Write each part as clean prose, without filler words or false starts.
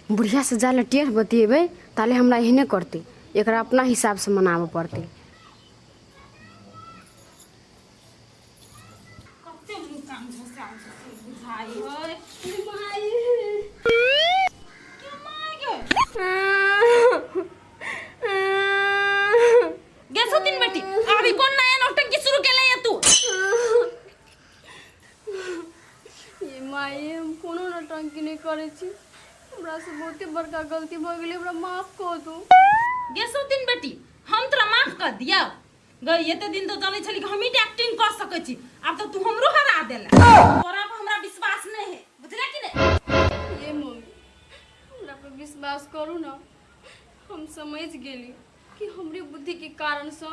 बुढ़ियासँ जाले टेढ़ बतिएबै ताले हमरा एहने करतै। एकरा अपना हिसाबसँ मनाबऽ पड़तै। कते मुँह कान झसाउ झसाउ बुझाइ है। के माय गे? गे सुतिन बेटी, अभी कोन नया नौटंकी शुरू केले ये तू? ये माई, हम कोनो नौटंकी नहि करै छी। हमरासँ बहुते बड़का गलती भऽ गेलै, हमरा माफ कऽ दू। गे सुतिन बेटी, हम तोरा माफ कर दियौ? गई, एते दिन तो जानै छली कि हमही एक्टिंग कर सकै छी, आब तऽ तू हमरो हरा देला। तोरा पर हमरा विश्वास नहीं है, बुझला कि नहीं? ये मम्मी, हमरा पर विश्वास करू ना। हम समझ गेली कि हमरे बुद्धि के कारणसँ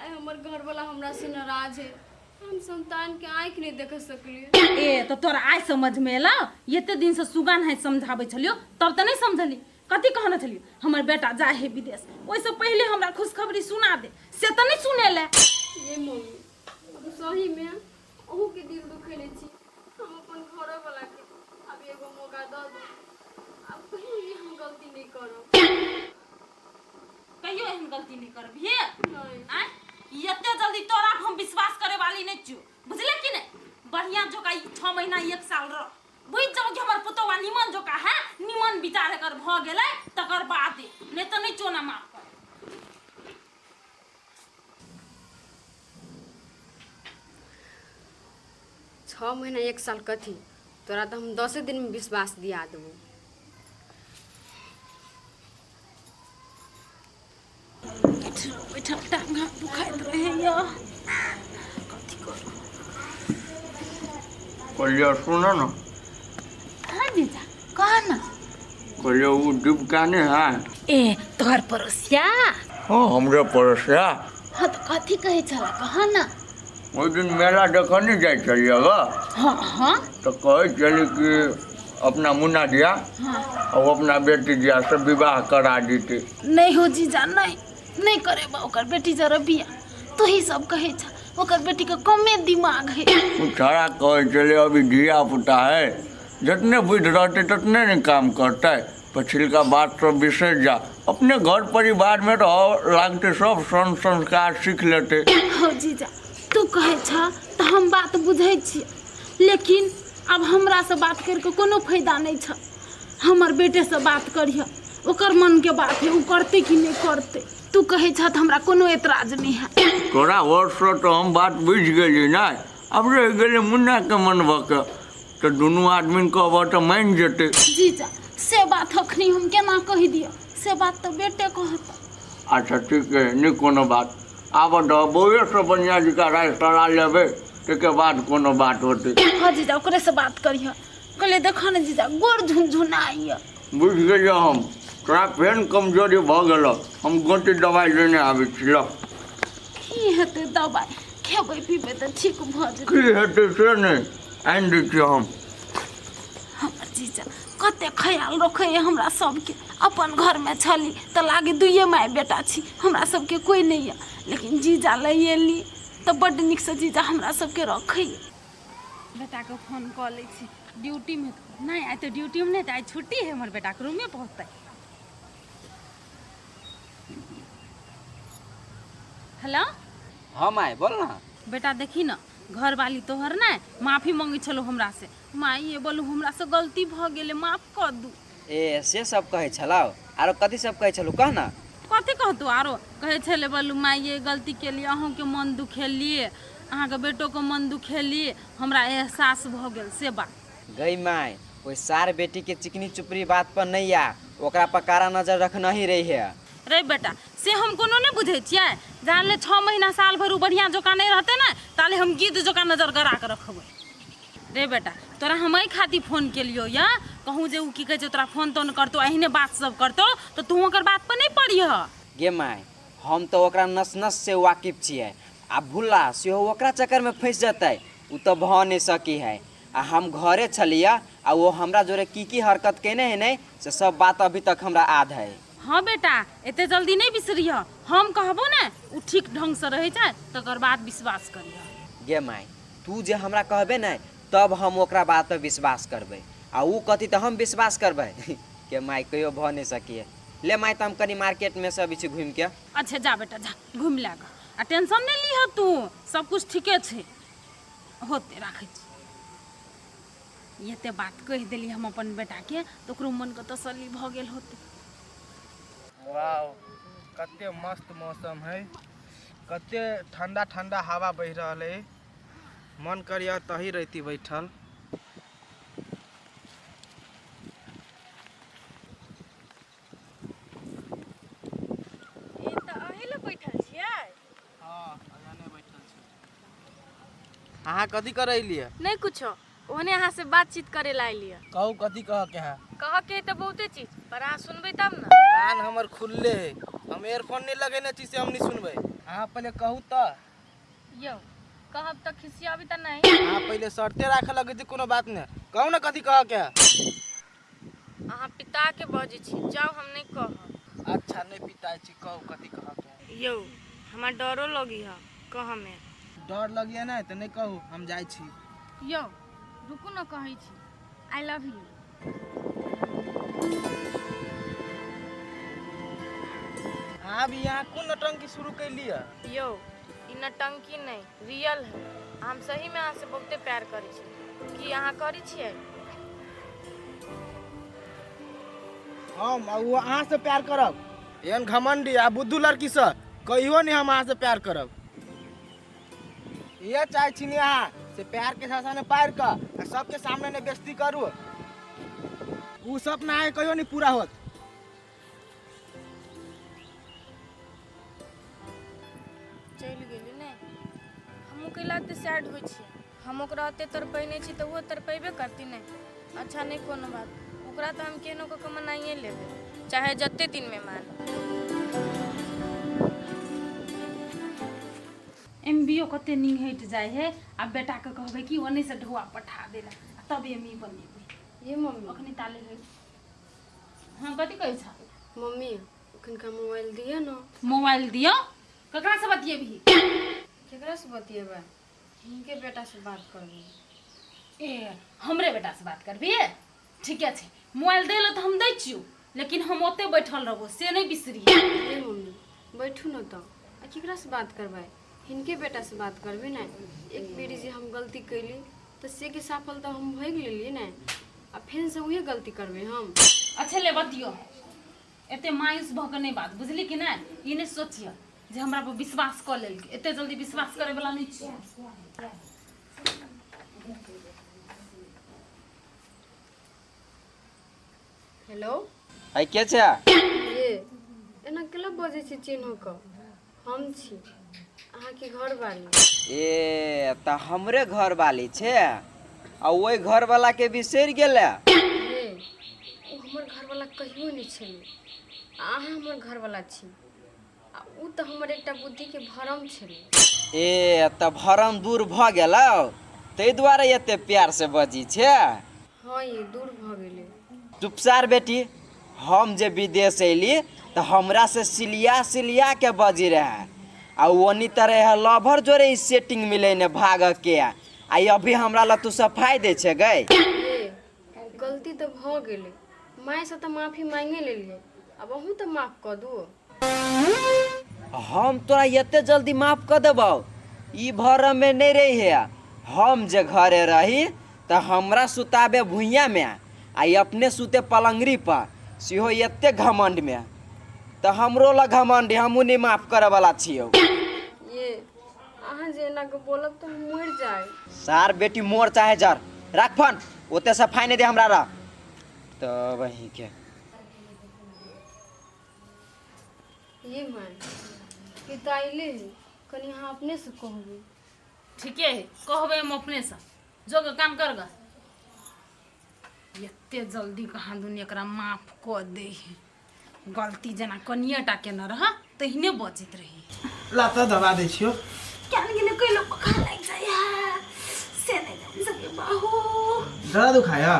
आइ हमर घरवाला हमरा से नाराज है। हम संतान के आँखि नहीं देख सकलिए। ए तो तोरा आइ समझ में एला? एते दिन से सुगान है समझाबै छलियो तब तऽ नहीं समझली। कथी कहने छलियो? हमर बेटा जाय है विदेश, ओहिसँ पहिले हमरा खुशखबरी सुना दे, से तऽ नहीं सुनेले। ये मम्मी, हम सही में अहू के दिल दुखेले छी, हम अपन घरोवाला के। आब एगो मौका दऽ दू, आब कहियो एहन गलती नहीं करब। कहियो एहन गलती नहीं करब हे? नहीं। आँय, एते जल्दी तोरा पर हम विश्वास करे वाली नहीं छियो, बुझले कि नहीं? बढ़िया जोका 6 महीना 1 साल रह, बुझि जाओ कि हमर पुतौआ निमन जोका है, निमन विचार एकर भऽ गेलै, तकर बाद नहीं तऽ नहीं चोना माफ कर। 6 महीना 1 साल कथी, तोरा तऽ हम 10 दिनमे विश्वास दिया देबो। बैठल टांग हाथ दुखाइत रहैया, कथी करू? कहलियै, सुन ने। हाँ जीजा, कह ना। कहलियै, ओ डिबका नहि है? ए, तोहर पड़ोसिया? हाँ, हमरे पड़ोसिया। हाँ, तऽ कथी कहै छला, कह ना। ओहि दिन मेला देखऽ नहि जाइ छलियै ग? हाँ हाँ तऽ कहै छली कि अपना मुन्ना दिया आ ओ अपना बेटी दिया से विवाह करा देतै। नहीं हो जीजा, नहीं, नहीं करेबा ओकर बेटी जरा बियाह। तू ही सब कहै छ, ओकर बेटी के कमे दिमाग है। ओ छड़ा कहै छलै, अभी धिया पुता है, जतने बुद्धि रहतै ततने ने काम करतै। पछिलका बात सब बिसरि जा, अपने घर परिवारमे रह लागतै, सब सन संस्कार सीख लेतै। हो जीजा, तू कहै छ तऽ हम बात बुझै छियै, लेकिन आब हमरासँ बात करिके कोनो फायदा नहि छ। हमर बेटेसँ बात करिह, ओकर मनके बात है, ओ करतै कि नहि करतै। तू कहै छ तऽ हमरा कोनो एतराज नहि है। तोरा ओरसँ तऽ हम बात बुझि गेली। नहि, आब रहि गेलै मुन्नाके मनबऽके, तऽ दुनू आदमी कहबऽ तऽ मानि जेतै। जीजा, से बात अखनी हम केना कहि दिअ? से बात तऽ बेटे कहत। अच्छा, ठीक है, नहि कोनो बात। आब दऽ, बौएसँ बढ़िआँ जकाँ राय सलाह लेबै, ताहिके बाद कोनो बात होतै। हाँ जीजा, ओकरेसँ बात करिह। कहलियै, देखऽ ने जीजा, गोर झुनझुनाइए। बुझि गेलियै हम, तोरा फेर कमजोरी भऽ गेलौ। हम गोटी दवाइ लेने आबै छी, लऽ। की हेतै दवाइ? खेबै पीबै तऽ ठीक भऽ जेतै। की हेतै से नहि, आनि दै छी हम। हमर जीजा कते ख्याल रखैए हमरा सबके। अपन घरमे छली तऽ लागे दुइए माय बेटा छी, हमरा सबके कोइ नहि यऽ, लेकिन जीजा लए एली तऽ बड्ड नीकसँ जीजा हमरा सबके रखैए। बेटाके फोन कऽ लै छी। ड्यूटीमे नहि, आइ तऽ ड्यूटीमे नहि, तऽ आइ छुट्टी है हमर बेटाके, रूमे पहुँचतै। हेलो। हाँ माय, बोल ना। बेटा, देखी न, घरवाली तोहर ने माफी मांगै छलो हमरा से। माय ये, बोलू, हमरा से गलती भऽ गेलै, माफ कऽ दू। ए, से सब कहै छलौ? आरो कथी सब कहै छलौ, कह ना। कथी कहतौ आरो? कहै छलै, बोलू माय ये, गलती केलियै, अहूँके मन दुखेलियै, अहाँके बेटोके मन दुखेलियै, हमरा एहसास भऽ गेल, से बात। गई माय, ओहि सार बेटी के चिकनी चुपड़ी बात पर नहीं आ, ओकरा पर कारा नजर रखना ही रही है। रे बेटा, से हम कोनो नहि बुझै छियै। जानले 6 महीना साल भरि ओ बढ़िआँ जोका नहि रहतै ने, ताले हम गिद्ध जोका नजर गरा कऽ रखबै। रे बेटा, तोरा हम एहि खातिर फोन केलियौ यऽ, कहूँ जे ओ की कहै छै, तोरा फोन तोन करतौ, एहने बात सब करतौ, तऽ तू ओकर बात पर नहि पड़िह। गे माय, हम तऽ ओकरा नस नस से वाकिफ छियै। आ भुल्ला सेहो ओकरा चक्करमे फँसि जेतै, ओ तऽ भऽ नहि सकी है। आ हम घरे छलियै आ ओ हमरा जोरे की की हरकत केने है ने, से सब बात अभी तक हमरा याद है। हाँ बेटा, एते जल्दी नहि बिसरिह। हम कहबो ने ओ ठीक ढङ्गसँ रहै छै, तकर बाद विश्वास करिह। गे माय, तू जे हमरा कहबे ने, तब हम ओकरा बात पर विश्वास करबै, आ ओ कहती तऽ हम विश्वास करबै? के माय कहियो भऽ नहि सकिए। ले माय, तऽ हम कनि मार्केटमे से अबै छी घुमिके। अच्छा जा बेटा जा, घुमि लए कऽ, आ टेंशन नहि लीह तू, सब कुछ ठीके छै, होते। राखै छी। एते बात कहि देली हम अपन बेटाके तऽ ओकरो मनके तसल्ली भऽ गेल होतै। वाह, कते मस्त मौसम है, कते ठंडा ठंडा हवा बहि रहल है। मन करिया तही रहती बैठल। ई तऽ अहीं लए बैठल छियै? हाँ, अहिने बैठल छी। अहाँ कथी करै लिए? नहि कुछो, ओहने अहाँ से बातचीत करे ला अयलियै। कहू, कथी कह के है? कहऽ के है तऽ बहुते चीज, पर अहाँ सुनबै तब ने। कान हमर खुलले है, हम एयरफोन नहीं लगेने छी, से हम नहीं सुनबै। अहाँ पहिले कहू तऽ। यौ, कहब तऽ खिसियाबी तऽ नहि? अहाँ पहिले शर्ते राखऽ लगै छी। कोनो बात नहि, कहू ने कथी कह के है। अहाँ पिता के बजै छी, जाउ, हम नहि कहब। अच्छा, नहीं पिताइ छी, कहू कथी कह के है। यौ, हमरा डरो लगी है कहऽ मे। डर लगिए नहि तऽ नहि कहू, हम जाइ छी। यौ, रुकू ने, कहै छी, I love you. अहाँ भी यहाँ कोन नौटंकी शुरू कैलियै? यौ, ई नौटंकी नहि, रियल है। हम सहीमे अहाँसँ बहुते प्यार करै छी। की अहाँ करै छियै? हम आ ओ अहाँसँ प्यार करब? एहन घमंडी आ बुद्धू लड़कीसँ कहियो नहि हम अहाँसँ प्यार करब। इएह चाहै छी ने अहाँ से प्यार के साथ पारि कऽ आ सबके सामने ने बेइज्जती करू? ओ सपना अहाँके कहियो नहि पूरा होत। चलि गेली ने। हमहूँ कैला एते सैड होइ छियै? हम ओकरा ओते तड़पैने छी तऽ ओहो तड़पेबे करती ने। अच्छा, नहि कोनो बात, ओकरा तऽ हम केहनो कऽ कऽ मनाइए लेबै, चाहे जते दिनमे मानू। एम बी ओ कते निंघटि जाइ है। आ बेटाके कहबै कि ओन्ने से ढौआ पठा देला आ तब एम ई बनेबै। ये मम्मी। अखनी ताले है। हाँ, कथी कहै छ? मम्मी, अखनका मोबाइल दिअ ने। मोबाइल दिअ? ककरा से बतियेबही? केकरा से बतियेबै? हिनके बेटा से बात करबै। ए, हमरे बेटा से बात करबी? ठीके छै, मोबाइल दै लए तऽ हम दै छियौ, लेकिन हम ओते बैठल रहबो से नहि बिसरी। ए मम्मी, बैठू ने तऽ। आ केकरा से बात करबै? हिनके बेटा से बात करबै ने। एक बेरी जे हम गलती कैली तऽ से के सफल तऽ हम भोगि लेलियै ने, आ फेरसँ उहे गलती करबै हम? अच्छा ले, बतियो। एते मायूस भऽ कऽ नहि बात, बुझली कि नहि? ई नहि सोचिय जे हमरा पर विश्वास कऽ लेलकै। एते जल्दी विश्वास करे वाला नहि छियै। हेलो। है, के छै? ये, एना केला बजै छी? चिन्ह कऽ, हम छी अहाँके घरवाली। ए, तऽ हमरे घरवाली छै आ ओहि घरवाला के बिसरि गेलै? हे, ओ हमर घरवाला कहियो नहि छलै। आ अहाँ हमर घरवाला छी, आ ओ तऽ हमर एकटा बुद्धिके भरम छलै। ए, तऽ भरम दूर भऽ गेलौ, ताहि दुआरे एते प्यार से बजी छै? हँ, ये दूर भऽ गेलै। चुपसार बेटी, हम जे विदेश अयली तऽ हमरा से सिलिया सिलिया के बजी रहे, आ ओनी तरह है लभर जोरे ई सेटिंग मिले ने भाग के, आ ई अभी हमरा ला तू सफाई दै छै गई? ये, गलती तऽ भऽ गेलै। मायसँ तऽ माफी मांगे लेलियै, आब अहूँ तऽ माफ कऽ दू। हम तोरा एते जल्दी माफ कऽ देबौ ई भरम में नहीं रही है। हम जे घरे रही तऽ हमरा सुताबे भुइयाँ में आ ई अपने सुते पलंगरी पर, सेहो एते घमंड में। तऽ हमरो लग घमंड है, हमहूँ नहीं माफ करे वाला छियौ। ये, अहाँ जे एना कऽ बोलब तऽ हम मरि जायब। सार बेटी, मोर चाहे जर, राख फोन। ओते सफाई नहीं दे हमरा रह तऽ वही के। ये माय, पिता अयले है, कनि अहाँ अपनेसँ कहबै। ठीके है, कहबै हम अपनेसँ। जो गे, काम कर गे। एते जल्दी कहाँ दुनिया एकरा माफ कऽ दे है। गलती जेना कनिए टा केने रह तहिने बजैत रही। ला तऽ दबा दै छियौ। क्या गेलै, कैलो पखा लागि जाइ है से नहि जानि सके बाहु। दर्द दुखाया?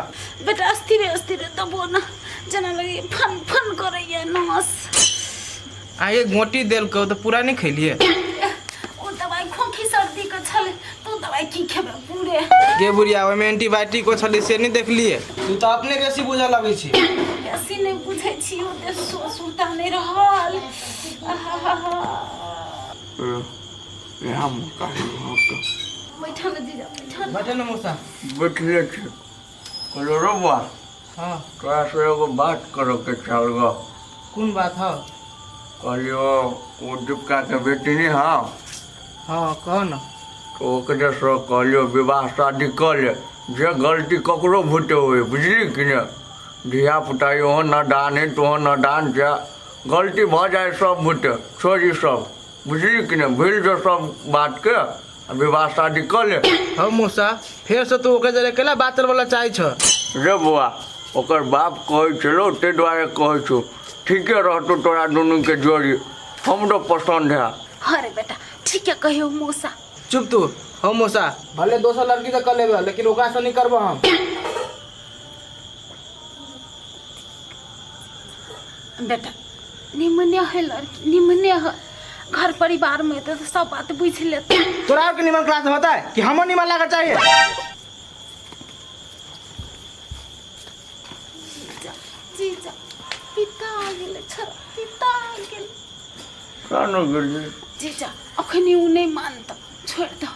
बेटा, अस्थिरे अस्थिरे दबो न, जेना लगे फन फन करैया नस। आगे गोटी देलकौ तऽ पूरा नहि खैलियै? ओ दवाई खोखी सर्दी के छलै, तो दवाई की खेबै पूरे? गे बुढ़िया, ओहिमे एंटीबायोटिको छलै, से नहि देखलियै? तू तऽ अपने बेसी बुझऽ लगै छी। बेसी से नहि बुझै छी ओते सुरता नहि रहल आहाहा। इएह मौका है अहाँके। बैठा ने जीजा, बैठा ने। बैठे ने मौसा। बैठले छी। कहलो रो बा, हाँ। तोरा से एगो बात करऽ के छल गो। कोन बात है? कहलियो ओ दीपका के बेटी नहीं? हाँ। हाँ, कह न। तऽ ओकरे से कहलियो विवाह शादी कऽ ले। जे गलती ककरो भूते हुए, बुझली कि ने, धिया पुता इहो नादान है, तोहो नादान छै, गलती भऽ जाइ सब भूते। छोड़ ई सब, बुझली कि ने, भूलि जो सब बातके आ विवाह शादी कऽ ले। हौ मौसा, फेरसँ तू ओकर जरे केला बात चलबै लए चाहै छ? रे बौआ, ओकर बाप कहै छलौ ताहि दुआरे कहै छौ। ठीके रहतौ तोरा दुनूके जोड़ी, हमरो पसन्द है। अरे बेटा, ठीके कहियो मौसा। चुप तू। हौ मौसा, भले दोसर लड़की से कर लेबै, लेकिन ओकरासँ नहि करबो हम। बेटा, निमने है लड़की, निमने है। घर परिवार में तो सब बात बुझ लेते। तोरा आरके निमन क्लास में होता है कि हमर निमन लागऽ चाहिए? जीजा, जीजा, पिता आ गेलै छोरा, पिता आ गेलै। कानो गेली। जीजा, अखनी उ नहि मानत, छोड़ि दह।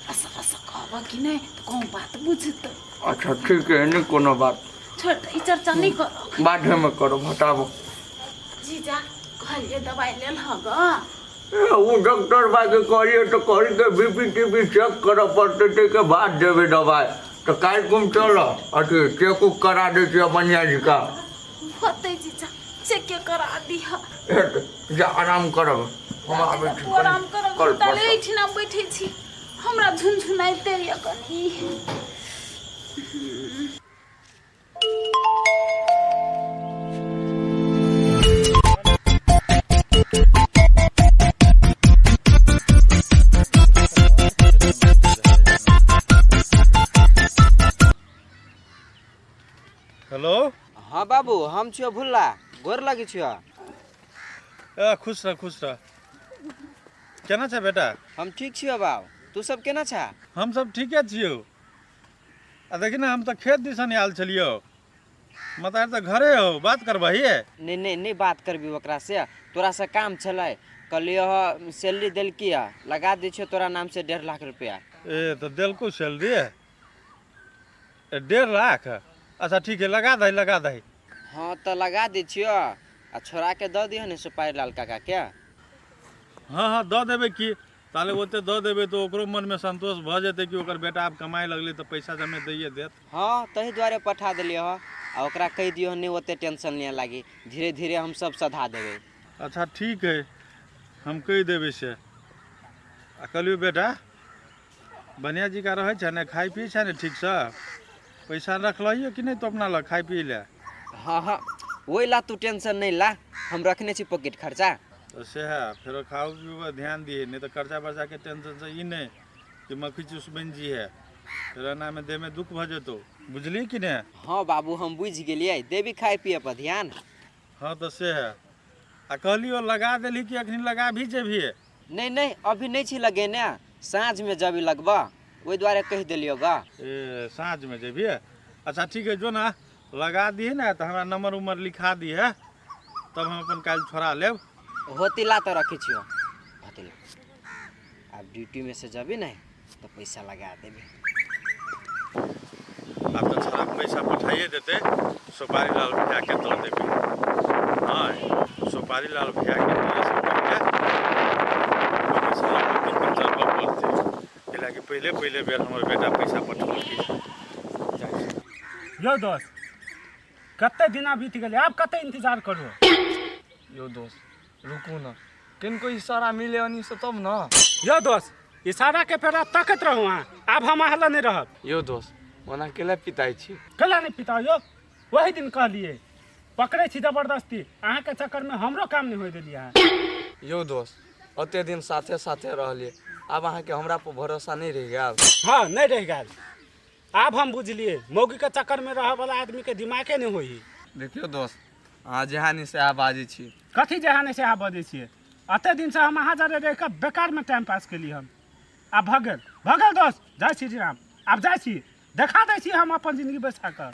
रसा रसा कहबह कि नहि तऽ कहूँ बात बुझतै। अच्छा ठीक है, नहि कोनो बात। छोड़ि दह, ई चर्चा नहि कर। बादमे करब, हटाबो। जीजा, कहलियै दवाइ लेल हग? ए, ओ डॉक्टर बाके कहलियै तऽ कहलकै बीपी टीपी चेक करऽ पड़तै, ताहिके बाद देबै दवाइ। तऽ काल्हि कुम चल, अथी चेक उक करा दै छियै बढ़िआँ जकाँ। होतै जीजा, चेके करा दिह। ए, तऽ जा आराम करब, हम आबै छी। तू आराम करब। कल ताले परसों। एहिठिना बैठे छी, हमरा झुनझुनाइते यऽ कनी। हेलो। हाँ बाबू, हम छियो भुल्ला, गोर लगै छियो। ए, खुश रह, खुश रह। केना छै बेटा? हम ठीक छियो बाबू, तू सब केना छा? हम सब ठीके छियौ। आ देखी ने, हम तऽ खेत दिसन आयल छलियौ, मतार तऽ घरे हो, बात करबही? नहीं नहीं नहीं, बात करबी ओकरा से? तोरा से काम छलै। कहलियो ह, सैलरी देलकी है, लगा दै छियो तोरा नाम से 1.5 लाख रुपया। ए, तऽ देलकौ सैलरी? ए, 1.5 लाख? अच्छा ठीक है, लगा दही, लगा दही। हाँ, तऽ लगा दै छियो आ छोड़ा के दऽ दिहो ने सुपारी लाल काका के। हाँ हाँ, दऽ देबै की। ताले ओते दऽ देबै तऽ ओकरो मनमे संतोष भऽ जेतै कि ओकर बेटा आब कमाइ लगलै, तऽ पैसा जमे दैए देत। हाँ, तही दुआरे पठा देलियो ह। आ ओकरा कहि दियो नहि ओते टेंशन लिअ लागी, धीरे धीरे हम सब सधा देबै। अच्छा ठीक है, हम कहि देबै से। आ कहलियौ बेटा, बढ़िआँ जकाँ रहै छै ने, खाइ पियै छै ने ठीकसँ? पैसा रखलहियो कि नहि तू अपना लग खाइ पियै लए? हाँ हाँ, ओहि ला तू टेंशन नहि ला, हम रखने छी पॉकेट खर्चा। तऽ सएह, फेरो खाओ पीबो ध्यान दिहे, नहि तऽ खर्चा बर्चाके टेंशनसँ ई नहि कि मक्खी चूस बनि जिहे, फेर एनामे देहमे दुःख भऽ जेतौ, बुझलिही कि नहि? हाँ बाबू, हम बुझि गेलियै, देबी खाइ पियै पर ध्यान। हाँ, तऽ से है। आ कहलियो, लगा देलही कि अखनी लगा भी जेबही? नहि नहि, अभी नहि छी लगेने, साँझमे जबी लगबऽ, ओहि दुआरे कहि देलियौ ग। ए, साँझमे जेबही? अच्छा ठीक है, जो ना, लगा दिहे ने तऽ हमरा नंबर उमर लिखा दिहे, तब हम अपन काल्हि छोड़ा लेब। होती ला, तऽ रखै छियौ। होती ला, आब ड्यूटीमे से जबी ने तऽ पैसा लगा देबी। आब तऽ छोड़ा पैसा पठाइए देतै, सुपारी लाल भैयाके दऽ देबै। हँ, सुपारी लाल भैयाके दिएसँ पहिले पैसा दिन चलबऽ पड़तै, कैलाकि पहिले पहिले बेर हमर बेटा पैसा पठौलकै। जाइ छी। यौ दोस्त, कते दिना बीत गेलै, आब कते इंतजार करू? यौ दोस्त, रुकू न, किनको इशारा मिले अनी से तब न। यौ दोस्त, इशारा के पेड़ा तकैत रहू अहाँ, आब हम अहाँ लग नहि रहब। यौ दोस्त, ओना केला पिताइ छी? केला नहि पिताउ यौ, वही दिन कहलियै पकड़ै छी जबरदस्ती, अहाँके चक्करमे हमरो काम नहि होइ देलियै अहाँ। यौ दोस्त, ओते दिन साथे साथे रहलियै, आब अहाँके हमरा पर भरोसा नहि रहि गेल? हँ, नहि रहि गेल। आब हम बुझलियै, मौगीके चक्करमे रहऽवला आदमीके दिमागे नहि होइ। देखियौ दोस्त, अहाँ जएह नहि सएह बाजै छी। कथी जएह नहि सएह बजै छियै? एते दिनसँ हम अहाँ जरे रहि कऽ बेकारमे टाइम पास केली हम। आब भऽ गेल, भऽ गेल दोस्त, जय श्री राम। आब जाइ छी, देखा दै छी हम अपन जिंदगी बैसा कऽ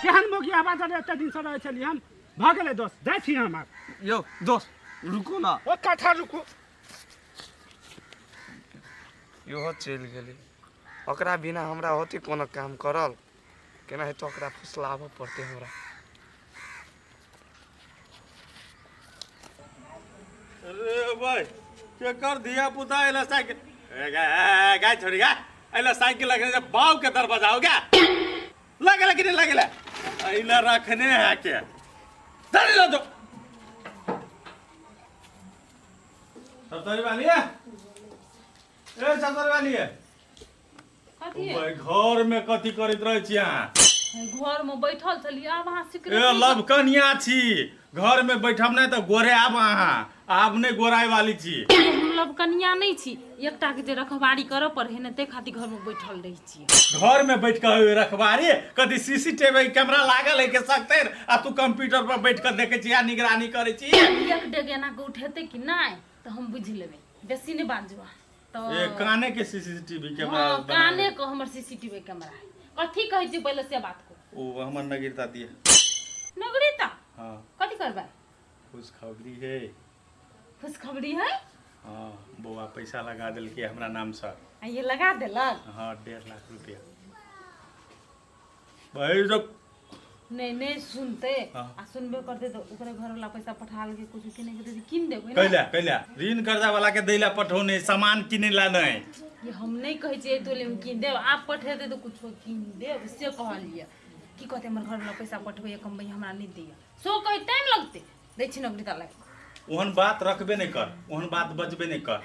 केहन मौगी आवाज जरे एते दिनसँ रहै छली हम। भऽ गेलै दोस्त, जाइ छी हम आब। यौ दोस्त रुकू ना। ओ कथा रुकू। इहो चलि गेलै, ओकरा बिना हमरा होतै कोनो काम करल? केना हेतै? ओकरा फुसलाबऽ पड़तै हमरा। अरे भाई, केकर धिया पुता एला साइकिल ए गा गाय छोड़ी गा एला साइकिल लगने से बाव के दरवाजा हो गया लगेला कि नहीं लगेला एला रखने है के धर लो तो सतरी वाली है ए सतरी वाली है। कथी है? भाई, घर में कथी करैत रहै छी अहाँ? घर में बैठल छली, आब अहाँ ए सिकरेट लव कनिया छी, घर में बैठब नहि तऽ गोरे आब अहाँ, आब नहि गोराय वाली छी। हम लव कनिया नहि छी, एकटा के जे रखबारी करऽ पड़े ने ताहि खातिर घर में बैठल रहै छी। घर में बैठ कऽ रखबारी कथी? सीसीटीवी कैमरा लागल है के सकते आ तू कंप्यूटर पर बैठ कऽ देखै छी आ निगरानी करै छी? एक डेग एना के उठेतै कि नहि तऽ हम बुझि लेबै, बेसी नहि बाजू अहाँ। तऽ ए काने के सीसीटीवी कैमरा? हँ, काने के हमर सीसीटीवी कैमरा है। कथी कहै छी पहिले से बात को। ओ हमर नगीरता दिए। नगरीता? हाँ। कथी करबै? खुशखबरी है। खुशखबरी है? हाँ, बौआ पैसा लगा देलकै हमरा नाम से। आ ये लगा देलक? हाँ, 1.5 लाख रुपया भाई जो नहीं नहीं सुनते। हाँ। आ सुनबे करते तऽ ओकरे घर वाला पैसा पठा के कुछ किने के दे किन देबै ने। कैला कैला ऋण कर्जा वाला के दैला पठौने, सामान किने ला नहीं। ये हम नहीं कहै छियै तोले में कीन देब, आप पठेतै तऽ कुछो कीन देब से कहलियै। की कहतै हमर घर वाला पैसा पठबैया कमबैया हमरा नहि दैया सो कहै, टाइम लगतै, दै छी नौकरी तऽ लाग। ओहन बात रखबे नहि कर, ओहन बात बजबे नहि कर।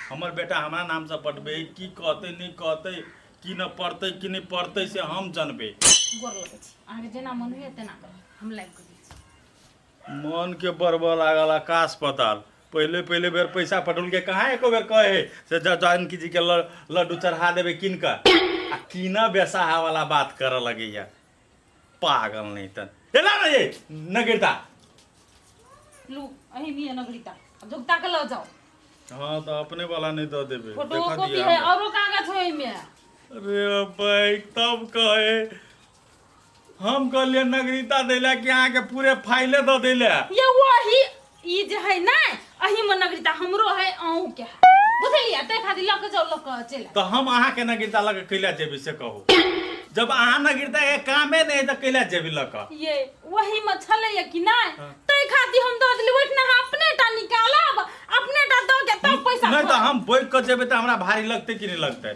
हमर बेटा हमरा नामसँ पठबै की कहतै नहि कहतै, की न पढ़तै की नहि पढ़तै से हम जनबै। गोर लगै छी अहाँके, जेना मन होइए तेना करू, हम लाबि कऽ दै छी। मन के बरबऽ लागल आकाश पताल। पहिले पहिले बेर पैसा पठौलकै, कहाँ एको बेर कहे से जानकी जी के लड्डू चढ़ा देबै कीन कऽ, आ कीना बेसाहा वाला बात करऽ लगैया पागल। नहीं तन एला ना ये नगिरता। लू, अही भी है नगरीता, अब जोगता के लऽ जाओ। हाँ, तो अपने वाला नहीं दऽ देबै? फोटो देखऽ कॉपी दिअ है। हमरा। औरो कागज है ओहिमे। अरे भाई, तब कहे हम कहलिए नगरीता दैला कि अहाँके पूरे फाइले दऽ दैला। ये वही ई जे है ना, अही में नगरीता हमरो है अहूँ के है, बुझलियै? ताहि खातिर लऽ के जाउ, लऽ के चलि आउ। तऽ हम अहाँके नगरीता लऽ कऽ कैला जेबै से कहू? जब अहाँ नगरीता के कामे नहि है तऽ कैला जेबै लऽ कऽ? ये वही में छलैया कि नहि, ताहि खातिर हम दऽ देली। ओहिठिना अहाँ अपने टा निकालब, अपने टा दऽ के तब पैसा नहि तऽ भरब। हम बोइक कऽ जेबै तऽ हमरा भारी लगतै कि नहि लगतै?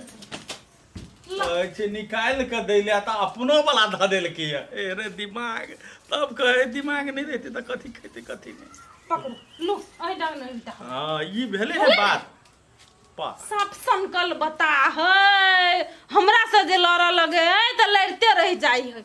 कहै छै निकालि कऽ दै लए तऽ अपनो वाला धऽ देलकै ये। ए रे दिमाग, तब कहै दिमाग नहि रहितै तऽ कथी खैतै कथी नहि। पकड़ू, लू, अही डाल नगरीता। हँ, ई भेलै हे बात पा साफ सनकल बता है, हमरा से जे लड़ऽ लगे है तऽ लड़िते रहि जाइ है।